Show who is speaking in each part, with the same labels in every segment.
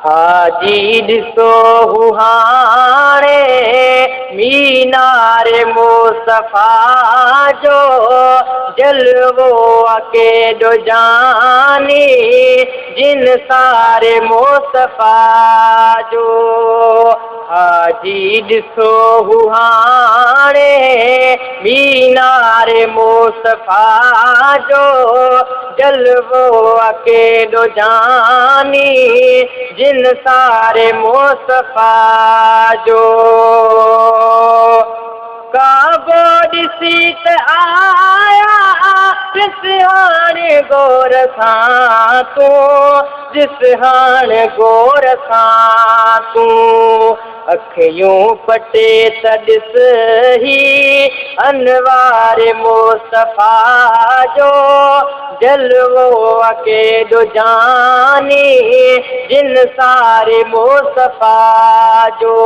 Speaker 1: हाजी ॾिसो हाणे मीनार मुस्तफ़ा जो जलवो केॾो जानी जिन सारे मुस्तफ़ा जो। हाजी ॾिसो हाणे मीनार मुस्तफ़ा जो जलवो केॾो जानी जिन सारे मुस्तफ़ा जो। काबो ॾिसी त आया ॾिस हाणे गौर सां तूं, ॾिस हाणे गौर सां तूं। अखियूं पटे त ॾिस ही अनवार मुस्तफ़ा जो जलवो केॾो जानी जिन सारे मुस्तफ़ा जो।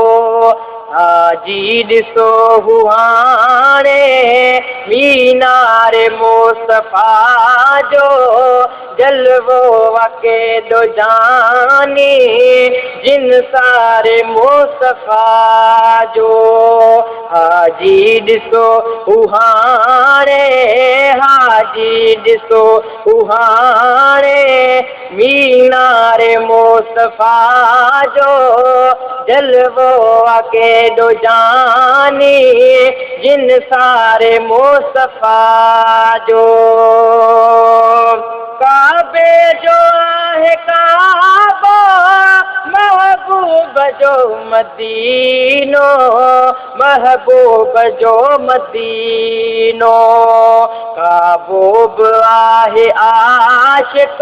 Speaker 1: हाजी ॾिसो हाणे मीनार मुस्तफ़ा जो जलवो केॾो जानी जिन सारे मुस्तफ़ा जो। हाजी ॾिसो हाणे, हाजी ॾिसो हाणे मीनार मुस्तफ़ा जो जलवो केॾो जानी जिन सारे मुस्तफ़ा जो। काबे जो आहे काबो महबूब जो मदीनो, महबूब जो मदीनो। काबो बि आहे आशिक,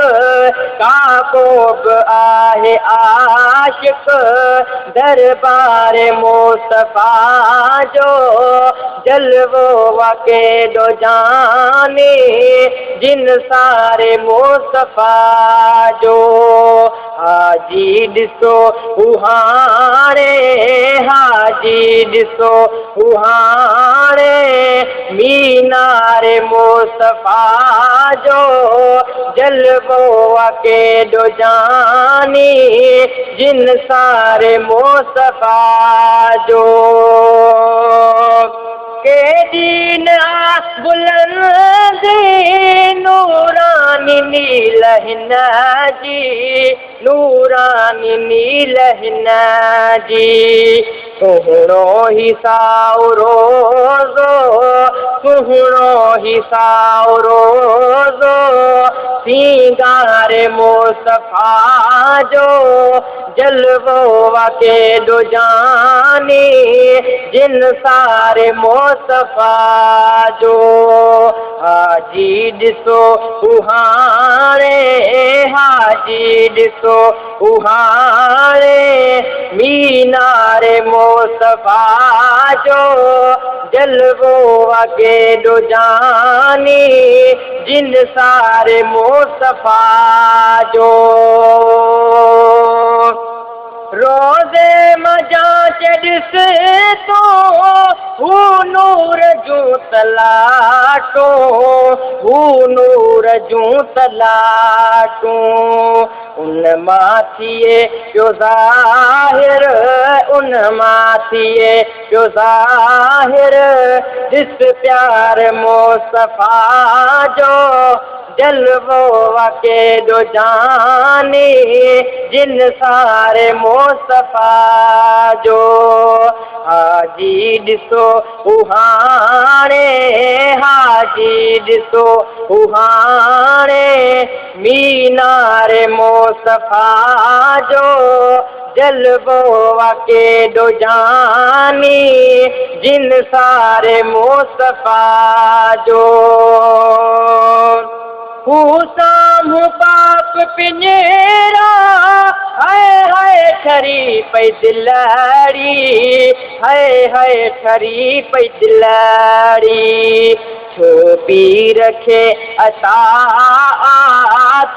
Speaker 1: काबो बि आहे आशिक दरबार मुस्तफ़ा जो जलवो केॾो जानी जिन सारे मुस्तफ़ा जो। हाजी ॾिसो हाणे, हाजी ॾिसो हाणे मीनार मुस्तफ़ा जो जलवो केॾो जानी जिन सारे मुस्तफ़ा जो। केॾी न बुलंदी नूरानी नील हिन जी, नूरानी नील हिन जी। सुहिणो ही साओ रोज़ो, सुहिणो ही साओ रोज़ो सिंगार मुस्तफ़ा जो जलवो केॾो जानी जिन सारे मुस्तफ़ा जो। हाजी ॾिसो हाणे, हाजी ॾिसो हाणे मीनार मुस्तफ़ा जो जलवो केॾो जानी जिन सारे मुस्तफ़ा जो। रोज़े मजाच ॾिस तूं हू नूर जूं तलाटूं, हू नूर जूं तलाटूं। उन मां थिए पियो ज़ाहिर, उन मां थिए पियो ज़ाहिर ॾिस प्यार मुस्तफ़ा जो जलवो केॾो जानी जिन सारे मुस्तफ़ा जो। हाजी ॾिसो हाणे, हाजी ॾिसो हाणे मीनार मुस्तफ़ा जो जलवो केॾो जानी जिन सारे मुस्तफ़ा जो। हू साम्हूं पाप पिंजरा, हाय हाय ठरी पई दिलड़ी, हाय हाय ठरी पई दिलड़ी। छो पीर खे अता,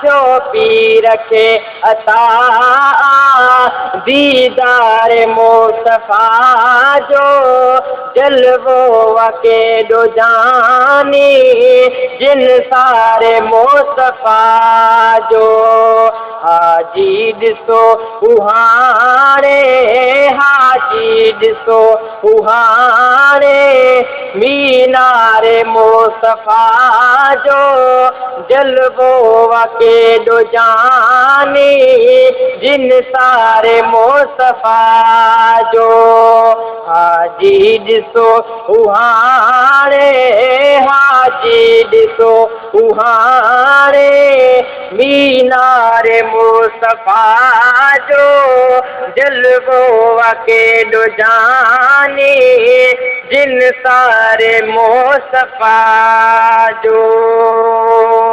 Speaker 1: छो पीर खे अता दीदार मुस्तफ़ा जो जलवो केॾो जानी जिन सारे मुस्तफ़ा जो। حاجي ڏسو هاڻي، حاجي ڏسو هاڻي، مينار مصطفيٰ جو جلوو آ ڪيڏو جاني، جن ساري مصطفيٰ جو. حاجي ڏسو هاڻي، حاجي ڏسو هاڻي، مينار مصطفيٰ جو جلوو آ ڪيڏو جاني، جن ساري مصطفيٰ جو.